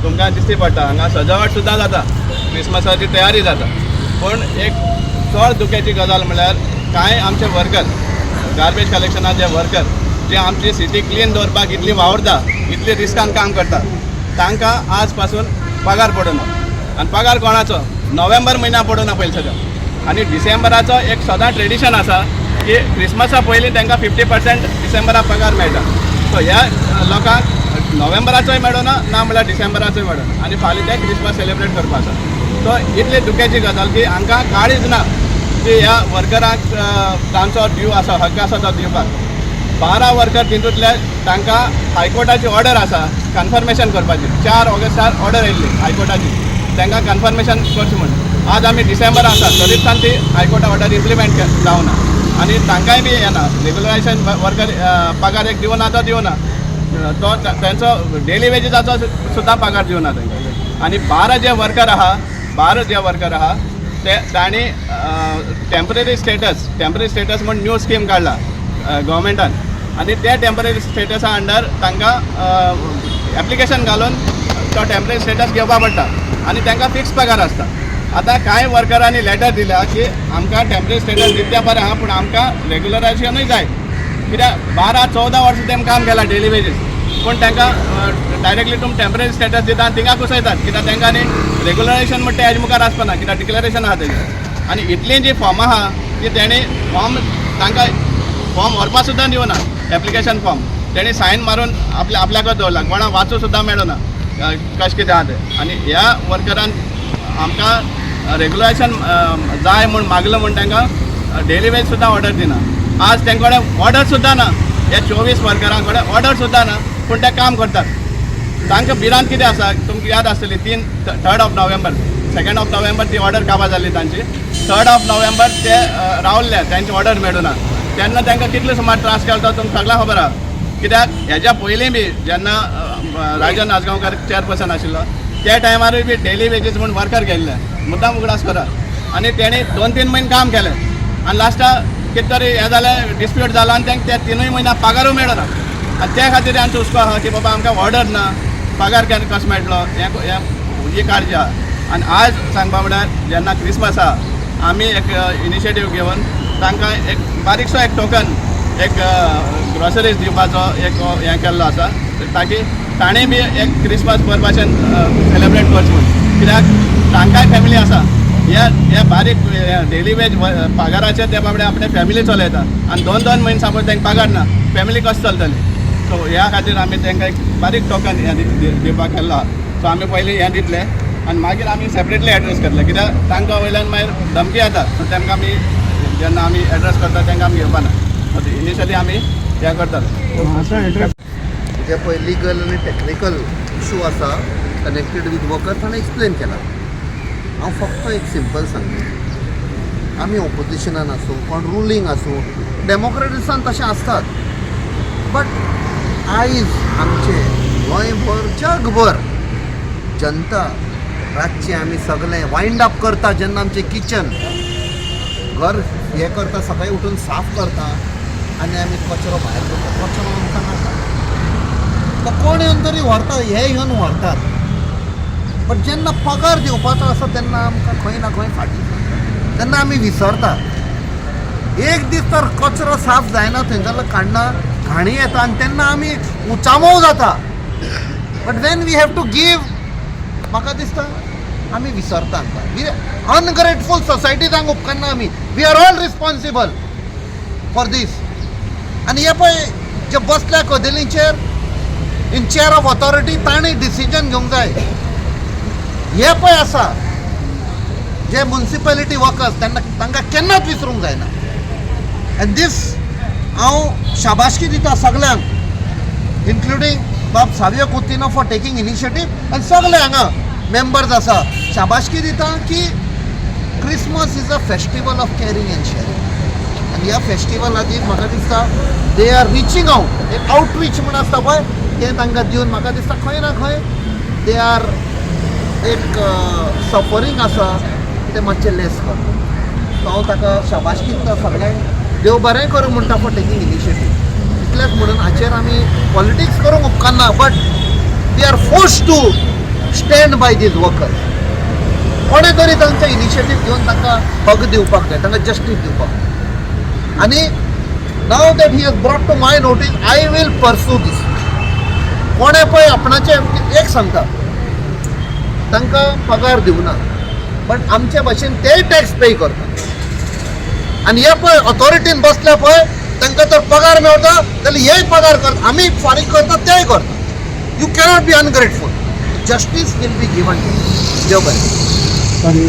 तुमकां दिश्टी पडटा, हांगा सजावट सुद्दां जाता, क्रिसमसाची तयारी जाता. पूण एक चड दुख्याची गजाल म्हळ्यार कांय आमचे वर्कर, गार्बेज कलेक्शनाचे वर्कर जे आमची सिटी क्लीन दवरपाक इतली वावुरता, इतली रिस्कान काम करता, तांकां आज पासून पगार पडना. आनी पगार कोणाचो नोव्हेंबर म्हयन्या पडना पयलीं सद्या. आनी डिसेंबराचो एक सदां ट्रेडिशन आसा की क्रिसमसा पयलीं तांकां 50% डिसेंबराक पगार मेळटा. सो ह्या लोकांक नोव्हेंबराचोय मेळना, ना म्हणल्यार डिसेंबराचोय मेळना आनी फाल्यां ते क्रिसमस सेलिब्रेट करपा आसा. सो इतली दुख्याची गजाल की हांकां काळीज ना की ह्या वर्करांक तांचो ड्यू आसा, हक्क आसा तो दिवपाक. 12 वर्कर तितूंतले तांकां हायकोर्टाची ऑर्डर आसा कन्फर्मेशन करपाची. 4 ऑगस्टार ऑर्डर येयल्ली हायकोर्टाची तांकां कन्फर्मेशन करचें म्हूण. आज आमी डिसेंबर आसा, तरी सुद्दां ती हायकोर्टा ऑर्डर इम्प्लिमेंट जावना आनी तांकांय बी येना. रेगुलरायझेशन वर्कर पगार एक दिवना तो दिवना, तो तेंचो डेली वेजीसाचो सुद्दां पगार दिवना तांकां. आनी 12 जे वर्कर आहा, 12 जे वर्कर आहा ते तांणी टेंपररी स्टेटस, टेंपररी स्टेटस म्हूण न्यू स्कीम काडला गव्हर्मेंटान आनी त्या टेंपररी स्टेटसा अंडर तांकां एप्लिकेशन घालून तो टेंपररी स्टेटस घेवपा पडटा आनी तांकां फिक्स पगार आसता. आतां कांय वर्करांनी लेटर दिल्या की आमकां टेंपररी स्टेटस दिता बरें आहा, पूण आमकां रेगुलरायझेशनूय जाय, कित्याक 12-14 वर्सां तेम काम केलां डेली वेजीस. पूण तांकां डायरेक्टली तुमी टेंपररी स्टेटस दिता आनी थिंगा कुसयतात, कित्याक तांकां न्ही रेगुलरायझेशन म्हणटा तेज मुखार आसपाना, कित्याक डिक्लेरेशन आहा तेजें. आनी इतलीं जीं फॉर्मां आहा ती तेणी फॉर्म तांकां फॉर्म व्हरपा सुद्दां दिवना. एप्लिकेशन फॉर्म तेणी सायन मारून आपल्या आपल्याकच दवरला, कोणाक वाचूं सुद्दां मेळना कशें कितें आहा तें. आनी ह्या वर्करान आमकां रेगुलरायझेशन जाय म्हूण मागलो म्हूण तांकां डेली वेज सुद्दां ऑर्डर दिना. आज तेंचे कडेन ऑर्डर सुद्दां ना. ह्या 24 वर्करां कडेन ऑर्डर सुद्दां ना, पूण ते काम करतात. तांकां भिरांत कितें आसा, तुमकां याद आसतली, तीन 3rd of November, 2nd of November ती ऑर्डर काबार जाल्ली तांची. 3rd of November ते रावल्ले, तांची ऑर्डर मेळूना. तेन्ना तांकां कितले सुमार त्रास केलो तो तुमकां सगळ्यांक खबर आहा. कित्याक हेज्या पयलीं बी जेन्ना राजन आजगांवकार चेअरपर्सन आशिल्लो, त्या टायमारूय बी डेली वेजीस म्हूण वर्कर गेल्ले, मुद्दाम उगडास करा. आनी तेणी 2-3 म्हयने काम केलें आनी लास्टाक कितें तरी हें जालें, डिस्प्यूट जालो आनी तांकां त्या तिनूय म्हयन्या पगारूय मेळना. आनी त्या खातीर आमचो हुस्को आहा की बाबा आमकां ऑर्डर ना, पगार केन्ना कसो मेळटलो, हें ही काळजी आहा. आनी आज सांगपा म्हळ्यार जेन्ना क्रिसमस आहा, आमी एक इनिशिएटीव घेवन तांकां एक बारीकसो एक टोकन, एक ग्रोसरीज दिवपाचो एक हें केल्लो आसा, ताकी ताणें बी एक क्रिसमस बरे भाशेन सेलिब्रेट करचें म्हूण. कित्याक तांकांय फॅमिली आसा. ह्या ह्या बारीक डेली वेज पगाराचेर ते बाबडे आपले फॅमिली चलयता आनी दोन दोन म्हयने सपोज तांकां पगार ना, फॅमिली कशें चलतली? सो ह्या खातीर आमी तांकां एक बारीक टोकन हें दिवपाक केल्लो आहा. सो आमी पयलीं हें दितले आनी मागीर आमी सेपरेटली एड्रेस करतले, कित्याक तांकां वयल्यान मागीर धमकी येता. सो तांकां आमी जेन्ना आमी एड्रेस करता, तांकां आमी घेवपाना. इनिशियली आमी हें करतले. जे पळय लिगल आनी टॅक्निकल इशू आसा कनेक्टेड विथ वर्कर्स, ताणें एक्सप्लेन केला. हांव फक्त एक सिंपल सांगता, आमी ओपोजिशनान आसूं, कोण रुलींग आसूं, डेमोक्रेसीसान तशें आसतात, बट आयज आमचे गोंयभर, जगभर जनता रातचें आमी सगळें वायंड अप करता, जेन्ना आमचें किचन घर हें करता, सकाळी उठून साफ करता आनी आमी कचरो भायर करता. कचरो आमकां नाका, तो कोण येवन तरी व्हरता, हे येवन व्हरतात. बट जेन्ना पगार दिवपाचो आसा, तेन्ना आमकां खंय ना खंय फाटीं सरता, तेन्ना आमी विसरता. एक दीस तर कचरो साफ जायना, थंयच्यान काडना, घाणी येता आनी तेन्ना आमी उचामोव जाता. But when we have to give, म्हाका दिसता आमी विसरता. आमकां we ungrateful society जावंक उपकारना आमी. We are all responsible for this. आनी हे पळय जे बसल्या कदेलींचेर इन चेअर ऑफ ऑथॉरिटी, तांणी डिसिजन घेवंक जाय. हे पळय आसा जे मुन्सिपेलिटी वर्कर्स, तेन्ना तांकां केन्नाच विसरूंक जायना. एंड these हांव शाबासकी दिता सगल्यांक, इन्क्लुडींग बाब Savio Coutinho for taking initiative, आनी सगळे हांगा मेंबर्स आसा, शाबासकी दिता की Christmas is a festival of caring and sharing. आनी ह्या फेस्टिवला दीस म्हाका दिसता they are reaching out, एक आउटरीच म्हूण आसता पळय, तें तांकां दिवन म्हाका दिसता खंय ना खंय they are एक सफरींग आसा तें मातशें लेस करता. सो हांव ताका शाबासकी दिता सगळ्यांक, देव बरें करूं म्हणटा फॉर टेकींग इनिशिएटीव. इतलेंच म्हणून हाचेर आमी पॉलिटिक्स करूंक उपकारना, but we are forced to. stand by these workers. कोणें तरी तांचो इनिशिएटीव घेवन तांकां हक दिवपाक जाय, तांकां जस्टीस दिवपाक जाय. आनी now that he has brought to my notice, I will pursue this. कोणें पळय आपणाचें एक सांगता, तांकां पगार दिवना, बट आमचे भाशेन तेय टॅक्स पे करता. आनी हे पळय ऑथॉरिटीन बसले पळय, तांकां तर पगार मेळटा जाल्यार हेय पगार करता, आमी फारीक करता, तेय करता. You cannot be ungrateful. Justice will be given. देव बरें. आनी